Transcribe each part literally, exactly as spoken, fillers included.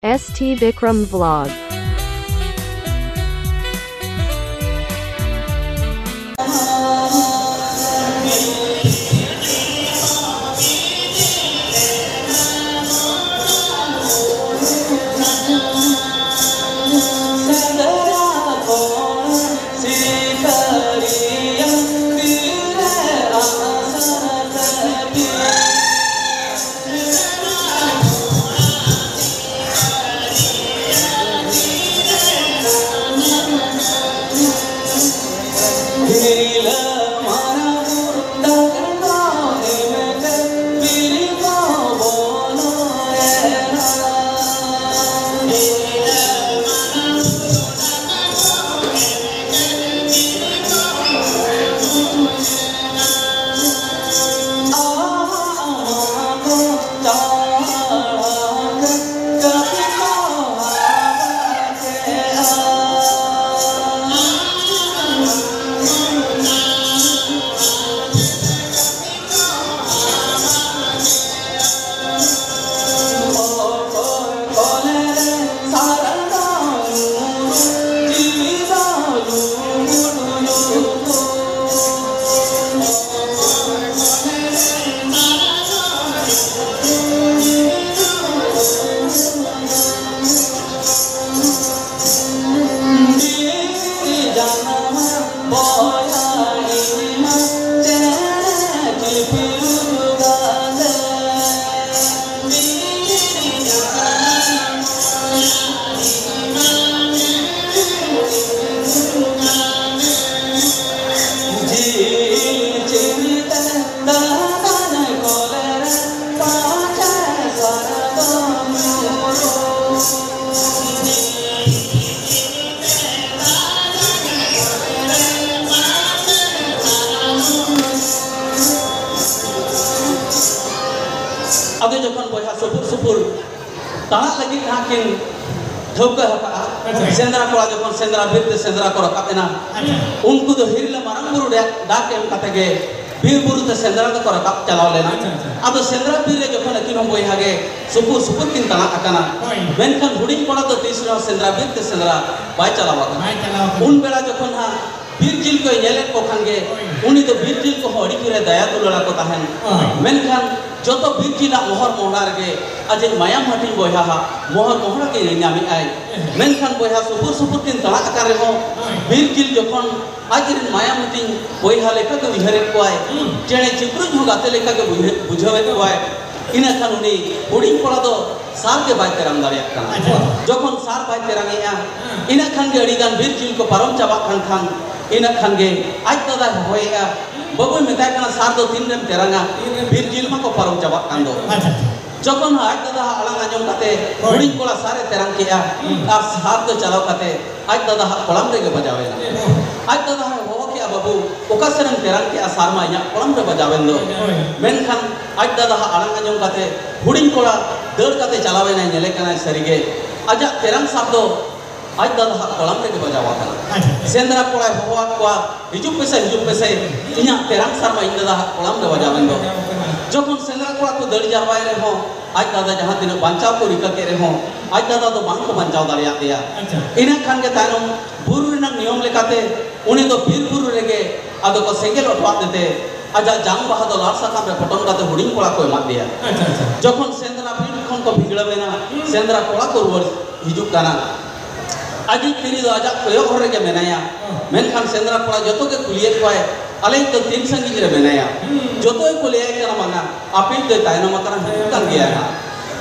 S T Bikram Vlog. ᱟᱫᱚ ᱡᱚᱠᱷᱚᱱ ᱵᱚᱭᱦᱟ ᱥᱩᱯᱩᱨ ᱥᱩᱯᱩᱨ ᱛᱟᱲᱟᱜ ᱞᱟᱹᱜᱤᱫ ᱦᱟᱸᱜ ᱠᱤᱱ ᱴᱷᱟᱹᱣᱠᱟᱹ ᱟᱠᱟᱫᱼᱟ, ᱟᱪᱪᱷᱟ᱾ ᱥᱮᱸᱫᱽᱨᱟ ᱠᱚᱲᱟ ᱡᱚᱠᱷᱚᱱ ᱥᱮᱸᱫᱽᱨᱟ ᱵᱤᱨ ᱛᱮ ᱥᱮᱸᱫᱽᱨᱟ ᱠᱚ ᱨᱟᱠᱟᱵ ᱮᱱᱟ, ᱟᱪᱪᱷᱟ᱾ ᱩᱱᱠᱩ ᱫᱚ ᱦᱤᱨᱞᱟᱹ ᱢᱟᱨᱟᱝ ᱵᱩᱨᱩ ᱨᱮᱭᱟᱜ ᱰᱟᱠ ᱮᱢ ᱠᱟᱛᱮ ᱜᱮ ᱵᱤᱨ ᱵᱩᱨᱩ ᱛᱮ ᱥᱮᱸᱫᱽᱨᱟ ᱫᱚᱠᱚ ᱨᱟᱠᱟᱵ ᱪᱟᱞᱟᱣ ᱞᱮᱱᱟ᱾ ᱟᱪᱪᱷᱟ, ᱟᱪᱪᱷᱟ᱾ ᱟᱫᱚ ᱥᱮᱸᱫᱽᱨᱟ ᱵᱤᱨ ᱨᱮ ᱡᱚᱠᱷᱚᱱ ᱟᱹᱠᱤᱱ ᱦᱚᱸ ᱵᱚᱭᱦᱟ ᱜᱮ ᱥᱩᱯᱩᱨ ᱥᱩᱯᱩᱨ ᱠᱤᱱ ᱛᱟᱲᱟᱜ ᱟᱠᱟᱱᱟ, ᱦᱳᱭ᱾ ᱢᱮᱱᱠᱷᱟᱱ ᱦᱩᱰᱤᱧ ᱠᱚᱲᱟ ᱫᱚ ᱛᱤᱥ ᱨᱮᱦᱚᱸ ᱥᱮᱸᱫᱽᱨᱟ ᱵᱤᱨ ᱛᱮ ᱥᱮᱸᱫᱽᱨᱟ ᱵᱟᱭ ᱪᱟᱞᱟᱣ ᱟᱠᱟᱱᱟ᱾ ᱵᱟᱭ ᱪᱟᱞᱟᱣ ᱟᱠᱟᱱᱟ᱾ ᱩᱱ ᱵᱮᱲᱟ ᱡᱚᱠᱷᱚᱱ ᱦᱟᱸᱜ ᱵᱤᱨ ᱡᱤᱞ ᱠᱚᱭ ᱧᱮᱞᱮᱫ ᱠᱚ ᱠᱷᱟᱱ ᱜᱮ, ᱦᱳᱭ᱾ ᱩᱱᱤ ᱫᱚ ᱵᱤᱨ ᱡᱤᱞ ᱠᱚᱦᱚᱸ ᱟᱹᱰᱤ ᱡᱳᱨᱮ ᱫᱟᱭᱟ ᱫᱩᱞᱟᱹᱲ ᱟᱠᱚ ᱛᱟᱦᱮᱱ᱾ ᱦᱳᱭ᱾ ᱢᱮᱱᱠᱷᱟᱱ ᱡᱚᱛᱚ ᱵᱤᱨ ᱡᱤᱞᱟᱜ ᱢᱚᱦᱚᱨ ᱢᱚᱦᱰᱟ ᱨᱮᱜᱮ ᱟᱡᱤᱡ ᱢᱟᱭᱟᱢ ᱦᱟᱹᱴᱤᱧ ᱵᱚᱭᱦᱟ ᱦᱟᱜ ᱢᱚᱦᱚᱨ ᱢᱚᱦᱰᱟ ᱜᱮ ᱧᱮᱞ ᱧᱟᱢᱮᱫ ᱟᱭ᱾ ᱦᱮᱸ᱾ ᱢᱮᱱᱠᱷᱟᱱ ᱵᱚᱭᱦᱟ ᱥᱩᱯᱩᱨ ᱥᱩᱯᱩᱨ ᱠᱤᱱ ᱛᱟᱲᱟᱜ ᱟᱠᱟᱱ ᱨᱮᱦᱚᱸ, ᱦᱳᱭ᱾ ᱵᱤᱨ ᱡᱤᱞ ᱡᱚᱠᱷᱚᱱ ᱟᱡ ᱨᱮᱱ ᱢᱟᱭᱟᱢ ᱦᱟᱹᱴᱤᱧ ᱵᱚᱭᱦᱟ ᱞᱮᱠᱟ ᱜᱮ ᱩᱭᱦᱟᱹᱨᱮᱫ ᱠᱚᱣᱟᱭ, ᱦᱩᱸ᱾ ᱪᱮᱬᱮ ᱪᱤᱯᱨᱩᱡ ᱦᱚᱸ ᱜᱟᱛᱮ ᱞᱮᱠᱟ ᱜᱮ ᱵᱩᱡᱷᱟᱹ-, ᱵᱩᱡᱷᱟᱹᱣᱮᱫ ᱠᱚᱣᱟᱭ᱾ ᱤᱱᱟᱹ ᱠᱷᱟᱱ ᱩᱱᱤ ᱦᱩᱰᱤᱧ ᱠᱚᱲᱟ ᱫᱚ ᱥᱟᱨ ᱜᱮ ᱵᱟᱭ ᱛᱮᱨᱟᱝ ᱫᱟᱲᱮᱭᱟᱜ ᱠᱟᱱᱟ᱾ ᱟᱪᱪᱷᱟ᱾ ᱡᱚᱠᱷᱚᱱ ᱥᱟᱨ ᱵᱟᱭ ᱛᱮᱨᱟᱝᱮᱜᱼᱟ, ᱦᱮᱸ᱾ ᱤᱱᱟᱹ ᱠᱷᱟᱱ ᱜᱮ ᱟᱹᱰᱤ ᱜᱟᱱ ᱵᱤᱨ ᱡᱤᱞ ᱠᱚ ᱯᱟᱨᱚᱢ ᱪᱟᱵᱟᱜ ᱠᱟᱱ ᱠᱷᱟᱱ, ᱤᱱᱟᱹ ᱠᱷᱟᱱ ᱜᱮ ᱟᱡ ᱫᱟᱫᱟᱭ ᱦᱚᱦᱚᱭᱮᱜᱼᱟ, ᱦᱮᱸ᱾ ᱵᱟᱹᱵᱩᱭ ᱢᱮᱛᱟᱭ ᱠᱟᱱᱟ, "ᱥᱟᱨ ᱫᱚ ᱛᱤᱱ ᱨᱮᱢ ᱛᱮᱨᱟᱝᱟ? ᱛᱤᱱ ᱨᱮᱢ ᱵᱤᱨ ᱡᱤᱞ ᱢᱟᱠᱚ ᱯᱟᱨᱚᱢ ᱪᱟᱵᱟᱜ ᱠᱟᱱ ᱫᱚ᱾" ᱟᱪᱪᱷᱟ, ᱟᱪᱪᱷᱟ᱾ ᱡᱚᱠᱷᱚᱱ ᱟᱡ ᱫᱟᱫᱟ ᱦᱟᱜ ᱟᱲᱟᱝ ᱟᱸᱡᱚᱢ ᱠᱟᱛᱮ, ᱦᱳᱭ᱾ ᱦᱩᱰᱤᱧ ᱠᱚᱲᱟ ᱥᱟᱨ ᱮ ᱛᱮᱨᱟᱝ ᱠᱮᱜᱼᱟ, ᱦᱩᱸ᱾ ᱟᱨ ᱥᱟᱨ ᱫᱚ ᱪᱟᱞᱟᱣ ᱠᱟᱛᱮ ᱟᱡ ᱫᱟᱫᱟ ᱦᱟᱜ ᱠᱚᱲᱟᱢ ᱨᱮᱜᱮ ᱵᱟᱡᱟᱣ ᱮᱱᱟ᱾ ᱦᱩᱸ᱾ ᱟᱡ ᱫᱟᱫᱟ ᱦᱟᱜ ᱦᱚᱦᱚ ᱠᱮᱜᱼᱟ, "ᱵᱟᱹᱵᱩ, ᱚᱠᱟ ᱥᱮᱱᱮᱢ ᱛᱮᱨᱟᱝ ᱠᱮᱜᱼᱟ? ᱥᱟᱨ ᱢᱟ ᱤᱧᱟᱜ ᱠᱚᱲᱟᱢ ᱨᱮ ᱵᱟᱡᱟᱣ ᱮᱱ ᱫᱚ᱾" ᱦᱳᱭ᱾ ᱢᱮᱱᱠᱷᱟᱱ ᱟᱡ ᱫᱟᱫᱟ ᱦᱟᱜ ᱟᱲᱟᱝ ᱟᱸᱡᱚᱢ ᱠᱟᱛᱮ ᱦᱩᱰᱤᱧ ᱠᱚᱲᱟ ᱫᱟᱹᱲ ᱠᱟᱛᱮ ᱪᱟᱞᱟᱣ ᱮᱱᱟᱭ, ᱧᱮᱞᱮ ᱠᱟᱱᱟᱭ ᱥᱟᱹᱨᱤᱜᱮ ᱟᱡᱟᱜ ᱛᱮᱨᱟᱝ ᱥᱟᱨ ᱫᱚ ᱟᱡ ᱫᱟᱫᱟ ᱦᱟᱜ ᱠᱚᱲᱟᱢ ᱨᱮᱜᱮ ᱵᱟᱡᱟᱣ ᱟᱠᱟᱱᱟ᱾ ᱟᱪᱪᱷᱟ, ᱟᱪᱪᱷᱟ᱾ ᱥᱮᱸᱫᱽᱨᱟ ᱠᱚᱲᱟᱭ ᱦᱚᱦᱚᱣᱟᱫ ᱠᱚᱣᱟ, "ᱦᱤᱡᱩᱜ ᱯᱮᱥᱮ, ᱦᱤᱡᱩᱜ ᱯᱮᱥᱮ, ᱤᱧᱟᱜ ᱛᱮᱨᱟᱝ ᱥᱟᱨ ᱢᱟ ᱤᱧ ᱫᱟᱫᱟ ᱦᱟᱜ ᱠᱚᱲᱟᱢ ᱨᱮ ᱵᱟᱡᱟᱣ ᱮᱱ ᱫᱚ᱾" ᱡᱚᱠᱷᱚᱱ ᱥᱮᱸᱫᱽᱨᱟ ᱠᱚᱲᱟ ᱠᱚ ᱫᱟᱹᱲ ᱡᱟᱨᱣᱟᱭ ᱨᱮᱦᱚᱸ, ᱟᱡ ᱫᱟᱫᱟ ᱡᱟᱦᱟᱸ ᱛᱤᱱᱟᱹᱜ ᱵᱟᱧᱪᱟᱣ ᱠᱚ ᱨᱤᱠᱟᱹ ᱠᱮᱫ ᱨᱮᱦᱚᱸ, ᱟᱡ ᱫᱟᱫᱟ ᱫᱚ ᱵᱟᱝ ᱠᱚ ᱵᱟᱧᱪᱟᱣ ᱫᱟᱲᱮᱭᱟᱫᱮᱭᱟ᱾ ᱟᱪᱪᱷᱟ᱾ ᱤᱱᱟᱹ ᱠᱷᱟᱱ ᱜᱮ ᱛᱟᱭᱱᱚᱢ ᱵᱩᱨᱩ ᱨᱮᱱᱟᱜ ᱱᱤᱭᱚᱢ ᱞᱮᱠᱟᱛᱮ ᱩᱱᱤ ᱫᱚ ᱵᱤᱨ ᱵᱩᱨᱩ ᱨᱮᱜᱮ ᱟᱫᱚ ᱠᱚ ᱥᱮᱸᱜᱮᱞ ᱚᱴᱚᱣᱟᱫ ᱛᱮ ᱟᱡᱟᱜ ᱡᱟᱝ ᱵᱟᱦᱟ ᱫᱚ ᱞᱟᱲ ᱥᱟᱠᱟᱢ ᱨᱮ ᱯᱚᱴᱚᱢ ᱠᱟᱛᱮ ᱦᱩᱰᱤᱧ ᱠᱚᱲᱟ ᱠᱚ ᱮᱢᱟᱫ ᱫᱮᱭᱟ᱾ ᱟᱪᱪᱷᱟ, ᱟᱪᱪᱷᱟ᱾ ᱡᱚᱠᱷᱚᱱ ᱥᱮᱸᱫᱽᱨᱟ ᱵᱤᱨ ᱠᱷᱚᱱ ᱠᱚ ᱵᱷᱤᱸᱫᱽᱲᱟᱹᱣ ᱮᱱᱟ, ᱦᱩᱸ᱾ ᱥᱮᱸᱫᱽᱨᱟ ᱠᱚᱲᱟ ᱠᱚ ᱨᱩᱣᱟᱹᱲ ᱦᱤᱡᱩᱜ ᱠᱟᱱᱟ᱾ ᱟᱡᱤᱡ ᱛᱤᱨᱤ ᱫᱚ ᱟᱡᱟᱜ ᱠᱚᱭᱚᱜ ᱦᱚᱨ ᱨᱮᱜᱮ ᱢᱮᱱᱟᱭᱟ᱾ ᱦᱩᱸ᱾ ᱢᱮᱱᱠᱷᱟᱱ ᱥᱮᱸᱫᱽᱨᱟ ᱠᱚᱲᱟ ᱡᱚᱛᱚ ᱜᱮ ᱠᱩᱞᱤᱭᱮᱫ ᱠᱚᱣᱟᱭ, "ᱟᱞᱮᱭᱤᱡ ᱫᱚ ᱛᱤᱱ ᱥᱟᱺᱜᱤᱧ ᱨᱮ ᱢᱮᱱᱟᱭᱟ?" ᱦᱩᱸ᱾ ᱡᱚᱛᱚ ᱜᱮᱠᱚ ᱞᱟᱹᱭᱟᱭ ᱠᱟᱱᱟ, "ᱵᱟᱝᱟ, ᱟᱯᱮᱭᱤᱡ ᱫᱚᱭ ᱛᱟᱭᱱᱚᱢ ᱟᱠᱟᱱᱟ, ᱦᱤᱡᱩᱜ ᱠᱟᱱ ᱜᱮᱭᱟᱭ ᱦᱟᱸᱜ᱾"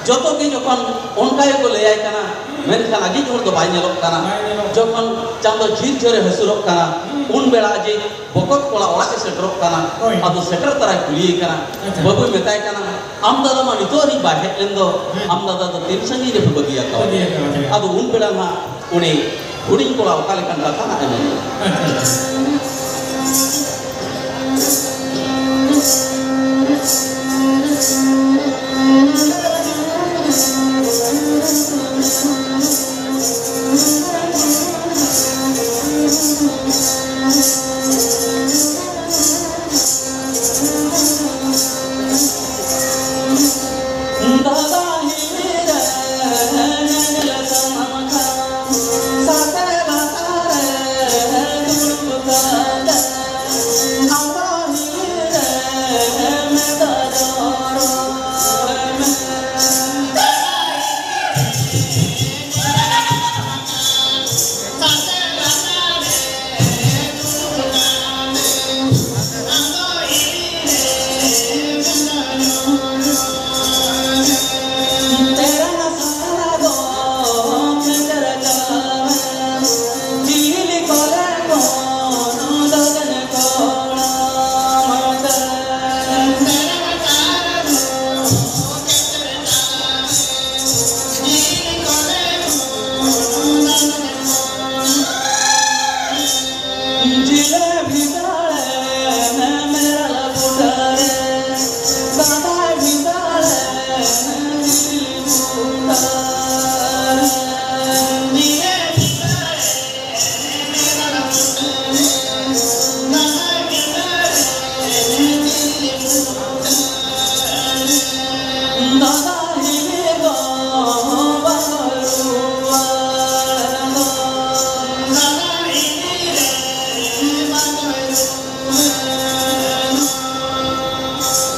ᱡᱚᱛᱚ ᱜᱮ ᱡᱚᱠᱷᱚᱱ ᱚᱱᱠᱟ ᱜᱮᱠᱚ ᱞᱟᱹᱭᱟᱭ ᱠᱟᱱᱟ, ᱦᱩᱸ᱾ ᱢᱮᱱᱠᱷᱟᱱ ᱟᱡᱤᱡ ᱦᱚᱲ ᱫᱚ ᱵᱟᱭ ᱧᱮᱞᱚᱜ ᱠᱟᱱᱟ᱾ ᱵᱟᱭ ᱧᱮᱞᱚᱜ ᱠᱟᱱᱟ᱾ ᱡᱚᱠᱷᱚᱱ ᱪᱟᱸᱫᱚ ᱡᱷᱤᱨ ᱡᱷᱤᱨᱮ ᱦᱟᱹᱥᱩᱨᱚᱜ ᱠᱟᱱᱟ, ᱦᱩᱸ᱾ ᱩᱱ ᱵᱮᱲᱟ ᱟᱡᱤᱡ ᱵᱚᱠᱚᱛ ᱠᱚᱲᱟ ᱚᱲᱟᱜ ᱮ ᱥᱮᱴᱮᱨᱚᱜ ᱠᱟᱱᱟ᱾ ᱦᱳᱭ᱾ ᱟᱫᱚ ᱥᱮᱴᱮᱨ ᱛᱟᱨᱟᱭ ᱠᱩᱞᱤᱭᱮ ᱠᱟᱱᱟ᱾ ᱟᱪᱪᱷᱟ᱾ ᱵᱟᱹᱵᱩᱭ ᱢᱮᱛᱟᱭ ᱠᱟᱱᱟ, "ᱟᱢ ᱫᱟᱫᱟ ᱢᱟ ᱱᱤᱛᱚᱜ ᱦᱟᱹᱵᱤᱡ ᱵᱟᱭ ᱦᱮᱡ ᱞᱮᱱ ᱫᱚ, ᱦᱮᱸ᱾ ᱟᱢ ᱫᱟᱫᱟ ᱫᱚ ᱛᱤᱱ ᱥᱟᱺᱜᱤᱧ ᱨᱮᱯᱮ ᱵᱟᱹᱜᱤ ᱟᱠᱟᱣᱟ?" ᱵᱟᱹᱜᱤ ᱟᱠᱟᱣᱟ, ᱦᱮᱸ᱾ ᱟᱫᱚ ᱩᱱ ᱵᱮᱲᱟ ᱱᱟᱦᱟᱜ ᱩᱱᱤ ᱦᱩᱰᱤᱧ ᱠᱚᱲᱟ ᱚᱠᱟ ᱞᱮᱠᱟᱱ ᱠᱟᱛᱷᱟ ᱱᱟᱜ ᱮ ᱢᱮᱱ ᱞᱮᱫᱟ᱾ ᱟᱪᱪᱷᱟ, ᱟᱪᱪᱷᱟ᱾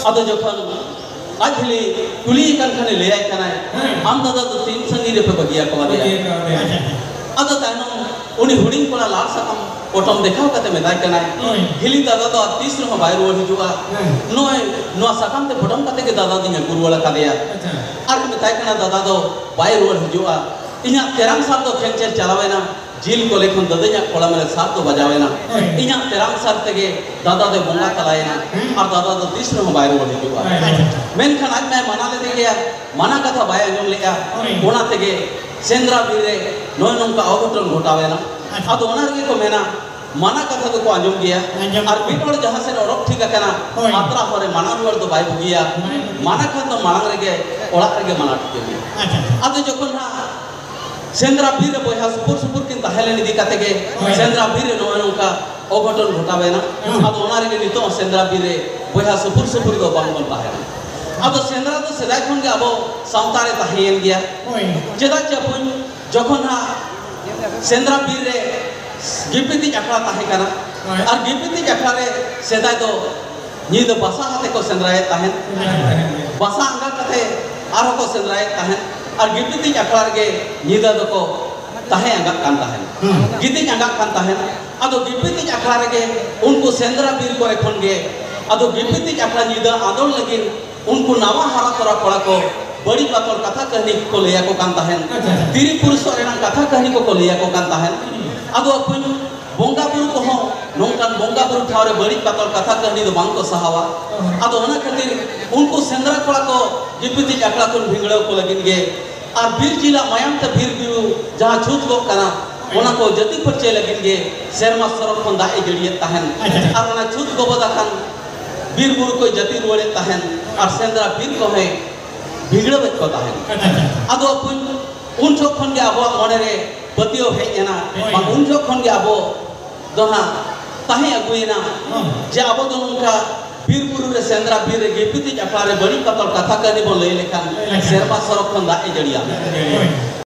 ᱟᱫᱚ ᱡᱚᱠᱷᱚᱱ ᱟᱡ ᱦᱤᱞᱤ ᱠᱩᱞᱤᱭᱮ ᱠᱟᱱ ᱠᱷᱟᱱᱮ ᱞᱟᱹᱭᱟᱭ ᱠᱟᱱᱟᱭ, ᱦᱮᱸ᱾ ᱟᱢ ᱫᱟᱫᱟ ᱫᱚ ᱛᱤᱱ ᱥᱟᱺᱜᱤᱧ ᱨᱮᱯᱮ ᱵᱟᱹᱜᱤᱭᱟ ᱠᱚᱣᱟ ᱫᱮᱭᱟ? ᱵᱟᱹᱜᱤᱭᱟ ᱠᱚᱣᱟ ᱫᱮᱭᱟ᱾ ᱟᱫᱚ ᱛᱟᱭᱱᱚᱢ ᱩᱱᱤ ᱦᱩᱰᱤᱧ ᱠᱚᱲᱟ ᱞᱟᱲ ᱥᱟᱠᱟᱢ ᱯᱚᱴᱚᱢ ᱫᱮᱠᱷᱟᱣ ᱠᱟᱛᱮ ᱢᱮᱛᱟᱭ ᱠᱟᱱᱟᱭ, ᱦᱳᱭ᱾ ᱦᱤᱞᱤ ᱫᱟᱫᱟ ᱫᱚ ᱟᱨ ᱛᱤᱥ ᱨᱮᱦᱚᱸ ᱵᱟᱭ ᱨᱩᱣᱟᱹᱲ ᱦᱤᱡᱩᱜᱼᱟ᱾ ᱦᱮᱸ᱾ ᱱᱚᱜᱼᱚᱭ ᱱᱚᱣᱟ ᱥᱟᱠᱟᱢ ᱛᱮ ᱯᱚᱴᱚᱢ ᱠᱟᱛᱮ ᱜᱮ ᱫᱟᱫᱟ ᱫᱚᱧ ᱟᱹᱜᱩ ᱨᱩᱣᱟᱹᱲ ᱟᱠᱟᱫᱮᱭᱟ᱾ ᱟᱪᱪᱷᱟ᱾ ᱟᱨ ᱢᱮᱛᱟᱭ ᱠᱟᱱᱟ, ᱫᱟᱫᱟ ᱫᱚ ᱵᱟᱭ ᱨᱩᱣᱟᱹᱲ ᱦᱤᱡᱩᱜᱼᱟ᱾ ᱤᱧᱟᱹᱜ ᱛᱮᱨᱟᱝ ᱥᱟᱨ ᱫᱚ ᱠᱷᱮᱧᱪᱮᱨ ᱪᱟᱞᱟᱣᱮᱱᱟ᱾ ᱡᱤᱞ ᱠᱚᱞᱮ ᱠᱷᱚᱱ ᱫᱟᱹᱫᱟᱹᱧᱟᱜ ᱠᱚᱲᱟᱢ ᱨᱮ ᱥᱟᱨ ᱫᱚ ᱵᱟᱡᱟᱣᱮᱱᱟ᱾ ᱦᱳᱭ᱾ ᱤᱧᱟᱹᱜ ᱛᱮᱨᱟᱝ ᱥᱟᱨ ᱛᱮᱜᱮ ᱫᱟᱫᱟ ᱫᱚᱭ ᱵᱚᱸᱜᱟ ᱛᱟᱞᱟᱭᱮᱱᱟ᱾ ᱦᱮᱸ᱾ ᱟᱨ ᱫᱟᱫᱟ ᱫᱚ ᱛᱤᱥ ᱨᱮᱦᱚᱸ ᱵᱟᱭ ᱨᱩᱣᱟᱹᱲ ᱦᱤᱡᱩᱜᱼᱟ᱾ ᱦᱳᱭ, ᱦᱳᱭ᱾ ᱢᱮᱱᱠᱷᱟᱱ ᱟᱡ ᱢᱟᱭ ᱢᱟᱱᱟ ᱞᱮᱫᱮ ᱜᱮᱭᱟ, ᱢᱟᱱᱟ ᱠᱟᱛᱷᱟ ᱵᱟᱭ ᱟᱸᱡᱚᱢ ᱞᱮᱫᱼᱟ᱾ ᱦᱳᱭ᱾ ᱚᱱᱟ ᱛᱮᱜᱮ ᱥᱮᱸᱫᱽᱨᱟ ᱵᱤᱨ ᱨᱮ ᱱᱚᱜᱼᱚᱭ ᱱᱚᱝᱠᱟ ᱚᱜᱷᱚᱴᱚᱱ ᱜᱷᱚᱴᱟᱣᱮᱱᱟ᱾ ᱟᱪᱪᱷᱟ᱾ ᱟᱫᱚ ᱚᱱᱟ ᱨᱮᱜᱮ ᱠᱚ ᱢᱮᱱᱟ, ᱢᱟᱱᱟ ᱠᱟᱛᱷᱟ ᱫᱚᱠᱚ ᱟᱸᱡᱚᱢ ᱜᱮᱭᱟ᱾ ᱟᱸᱡᱚᱢ᱾ ᱟᱨ ᱢᱤᱫ ᱦᱚᱲ ᱡᱟᱦᱟᱸ ᱥᱮᱫ ᱚᱰᱚᱠ ᱴᱷᱤᱠ ᱟᱠᱟᱱᱟ, ᱦᱳᱭ᱾ ᱟᱛᱨᱟ ᱦᱚᱨ ᱨᱮ ᱢᱟᱱᱟ ᱨᱩᱣᱟᱹᱲ ᱫᱚ ᱵᱟᱭ ᱵᱩᱜᱤᱭᱟ᱾ ᱵᱟᱭ ᱵᱩᱜᱤᱭᱟ᱾ ᱢᱟᱱᱟ ᱠᱷᱟᱱ ᱫᱚ ᱢᱟᱲᱟᱝ ᱨᱮᱜᱮ ᱚᱲᱟᱜ ᱨᱮᱜᱮ ᱢᱟᱱᱟ ᱴᱷᱤᱠ ᱦᱩᱭᱩᱜᱼᱟ᱾ ᱟᱪᱪᱷᱟ, ᱟᱪᱪᱷᱟ᱾ ᱟᱫᱚ ᱡᱚᱠᱷᱚᱱ ᱦᱟᱸᱜ ᱥᱮᱸᱫᱽᱨᱟ ᱵᱤᱨ ᱨᱮ ᱵᱚᱭᱦᱟ ᱥᱩᱯᱩᱨ ᱥᱩᱯᱩᱨ ᱠᱤᱱ ᱛᱟᱦᱮᱸ ᱞᱮᱱ ᱤᱫᱤ ᱠᱟᱛᱮ ᱜᱮ, ᱦᱳᱭ᱾ ᱥᱮᱸᱫᱽᱨᱟ ᱵᱤᱨ ᱨᱮ ᱱᱚᱜᱼᱚᱭ ᱱᱚᱝᱠᱟ ᱚᱜᱷᱚᱴᱚᱱ ᱜᱷᱚᱴᱟᱣ ᱮᱱᱟ᱾ ᱦᱩᱸ᱾ ᱟᱫᱚ ᱚᱱᱟ ᱨᱮᱜᱮ ᱱᱤᱛᱚᱜ ᱦᱚᱸ ᱥᱮᱸᱫᱽᱨᱟ ᱵᱤᱨ ᱨᱮ ᱵᱚᱭᱦᱟ ᱥᱩᱯᱩᱨ ᱥᱩᱯᱩᱨ ᱫᱚ ᱵᱟᱝ ᱵᱚᱱ ᱛᱟᱦᱮᱱᱟ᱾ ᱟᱫᱚ ᱥᱮᱸᱫᱽᱨᱟ ᱫᱚ ᱥᱮᱫᱟᱭ ᱠᱷᱚᱱ ᱜᱮ ᱟᱵᱚ ᱥᱟᱶᱛᱟ ᱨᱮ ᱛᱟᱦᱮᱸᱭᱮᱱ ᱜᱮᱭᱟ᱾ ᱦᱳᱭ᱾ ᱪᱮᱫᱟᱜ ᱪᱮ ᱵᱚᱱ ᱡᱚᱠᱷᱚᱱ ᱦᱟᱸᱜ ᱥᱮᱸᱫᱽᱨᱟ ᱵᱤᱨ ᱨᱮ ᱜᱤᱯᱤᱛᱤᱡ ᱟᱠᱷᱲᱟ ᱛᱟᱦᱮᱸ ᱠᱟᱱᱟ᱾ ᱦᱳᱭ᱾ ᱟᱨ ᱜᱤᱯᱤᱛᱤᱡ ᱟᱠᱷᱲᱟ ᱨᱮ ᱥᱮᱫᱟᱭ ᱫᱚ ᱧᱤᱫᱟᱹ ᱵᱟᱥᱟ ᱟᱛᱮ ᱠᱚ ᱥᱮᱸᱫᱽᱨᱟᱭᱮᱫ ᱛᱟᱦᱮᱸᱫ᱾ ᱥᱮᱸᱫᱽᱨᱟᱭᱮᱫ ᱛᱟᱦᱮᱸᱫ᱾ ᱵᱟᱥᱟ ᱟᱸᱜᱟ ᱠᱟᱛᱮ ᱟᱨᱦᱚᱸ ᱠᱚ ᱥᱮᱸᱫᱽᱨᱟᱭᱮᱫ ᱛᱟᱦᱮᱸᱫ᱾ ᱟᱨ ᱜᱤᱯᱤᱛᱤᱡ ᱟᱠᱷᱲᱟ ᱨᱮᱜᱮ ᱧᱤᱫᱟᱹ ᱫᱚᱠᱚ ᱛᱟᱦᱮᱸ ᱟᱸᱜᱟᱜ ᱠᱟᱱ ᱛᱟᱦᱮᱸᱱ᱾ ᱦᱩᱸ᱾ ᱜᱤᱛᱤᱡ ᱟᱸᱜᱟᱜ ᱠᱟᱱ ᱛᱟᱦᱮᱸᱱ᱾ ᱟᱫᱚ ᱜᱤᱯᱤᱛᱤᱡ ᱟᱠᱷᱲᱟ ᱨᱮᱜᱮ ᱩᱱᱠᱩ ᱥᱮᱸᱫᱽᱨᱟ ᱵᱤᱨ ᱠᱚᱨᱮ ᱠᱷᱚᱱ ᱜᱮ, ᱟᱫᱚ ᱜᱤᱯᱤᱛᱤᱡ ᱟᱠᱷᱲᱟ ᱧᱤᱫᱟᱹ ᱟᱸᱫᱳᱲ ᱞᱟᱹᱜᱤᱫ ᱩᱱᱠᱩ ᱱᱟᱣᱟ ᱦᱟᱨᱟ ᱛᱚᱨᱟ ᱠᱚᱲᱟ ᱠᱚ ᱵᱟᱹᱲᱤᱡ ᱵᱟᱛᱚᱞ ᱠᱟᱛᱷᱟ ᱠᱟᱹᱦᱱᱤ ᱠᱚ ᱞᱟᱹᱭ ᱟᱠᱚ ᱠᱟᱱ ᱛᱟᱦᱮᱸᱱ᱾ ᱟᱪᱪᱷᱟ, ᱟᱪᱪᱷᱟ᱾ ᱛᱤᱨᱤ ᱯᱩᱨᱩᱥᱚᱜ ᱨᱮᱱᱟᱜ ᱠᱟᱛᱷᱟ ᱠᱟᱹᱦᱱᱤ ᱠᱚᱠᱚ ᱞᱟᱹᱭ ᱟᱠᱚ ᱠᱟᱱ ᱛᱟᱦᱮᱸᱱ᱾ ᱟᱫᱚ ᱟᱯᱩᱧ ᱵᱚᱸᱜᱟ ᱵᱩᱨᱩ ᱠᱚᱦᱚᱸ ᱱᱚᱝᱠᱟᱱ ᱵᱚᱸᱜᱟ ᱵᱩᱨᱩ ᱴᱷᱟᱶ ᱨᱮ ᱵᱟᱹᱲᱤᱡ ᱵᱟᱛᱚᱞ ᱠᱟᱛᱷᱟ ᱠᱟᱹᱦᱱᱤ ᱫᱚ ᱵᱟᱝ ᱠᱚ ᱥᱟᱦᱟᱣᱟ᱾ ᱟᱫᱚ ᱚᱱᱟ ᱠᱷᱟᱹᱛᱤᱨ ᱩᱱᱠᱩ ᱥᱮᱸᱫᱽᱨᱟ ᱠᱚᱲᱟ ᱠᱚ ᱜᱤᱯᱤᱛᱤᱡ ᱟᱠᱷᱲᱟ ᱠᱷᱚᱱ ᱵᱷᱤᱸᱫᱽᱲᱟᱹᱣ ᱠᱚ ᱞᱟᱹᱜᱤᱫ ᱜᱮ ᱟᱨ ᱵᱤᱨ ᱡᱤᱞᱟᱜ ᱢᱟᱭᱟᱢ ᱛᱮ ᱵᱤᱨ ᱵᱩᱨᱩ ᱡᱟᱦᱟᱸ ᱪᱷᱩᱛ ᱠᱚᱜ ᱠᱟᱱᱟ, ᱚᱱᱟ ᱠᱚ ᱡᱟᱹᱛᱤ ᱯᱷᱟᱹᱨᱪᱟᱹᱭ ᱞᱟᱹᱜᱤᱫ ᱜᱮ ᱥᱮᱨᱢᱟ ᱥᱚᱨᱚᱜ ᱠᱷᱚᱱ ᱫᱟᱜ ᱮ ᱡᱟᱹᱲᱤᱭᱮᱫ ᱛᱟᱦᱮᱱ᱾ ᱟᱪᱪᱷᱟ᱾ ᱟᱨ ᱚᱱᱟ ᱪᱷᱩᱛ ᱜᱚᱵᱚᱫ ᱟᱠᱟᱱ ᱵᱤᱨ ᱵᱩᱨᱩ ᱠᱚᱭ ᱡᱟᱹᱛᱤ ᱨᱩᱣᱟᱹᱲᱮᱫ ᱛᱟᱦᱮᱱ ᱟᱨ ᱥᱮᱸᱫᱽᱨᱟ ᱵᱤᱨ ᱠᱚᱦᱚᱸᱭ ᱵᱷᱤᱸᱫᱽᱲᱟᱹᱣᱮᱫ ᱠᱚ ᱛᱟᱦᱮᱱ᱾ ᱟᱪᱪᱷᱟ, ᱟᱪᱪᱷᱟ᱾ ᱟᱫᱚ ᱩᱱ, ᱩᱱ ᱡᱚᱠᱷᱚᱱ ᱜᱮ ᱟᱵᱚᱣᱟᱜ ᱢᱚᱱᱮ ᱨᱮ ᱯᱟᱹᱛᱭᱟᱹᱣ ᱦᱮᱡ ᱮᱱᱟ, ᱦᱳᱭ᱾ ᱵᱟᱝ, ᱩᱱ ᱡᱚᱠᱷᱚᱱ ᱜᱮ ᱟᱵᱚ ᱫᱚ ᱦᱟᱸᱜ ᱛᱟᱦᱮᱸ ᱟᱹᱜᱩᱭᱮᱱᱟ ᱦᱚᱸ᱾ ᱡᱮ ᱟᱵᱚ ᱫᱚ ᱱᱚᱝᱠᱟ ᱵᱤᱨ ᱵᱩᱨᱩ ᱨᱮ ᱥᱮᱸᱫᱽᱨᱟ ᱵᱤᱨ ᱨᱮ ᱜᱤᱯᱤᱛᱤᱡ ᱟᱠᱷᱲᱟ ᱨᱮ ᱵᱟᱹᱲᱤᱡ ᱵᱟᱛᱚᱞ ᱠᱟᱛᱷᱟ ᱠᱟᱹᱦᱱᱤ ᱵᱚᱱ ᱞᱟᱹᱭ ᱞᱮᱠᱷᱟᱱ ᱞᱟᱹᱭ ᱞᱮᱠᱷᱟᱱ᱾ ᱥᱮᱨᱢᱟ ᱥᱚᱨᱚᱜ ᱠᱷᱚᱱ ᱫᱟᱜ ᱮ ᱡᱟᱹᱲᱤᱭᱟ᱾ ᱦᱳᱭ᱾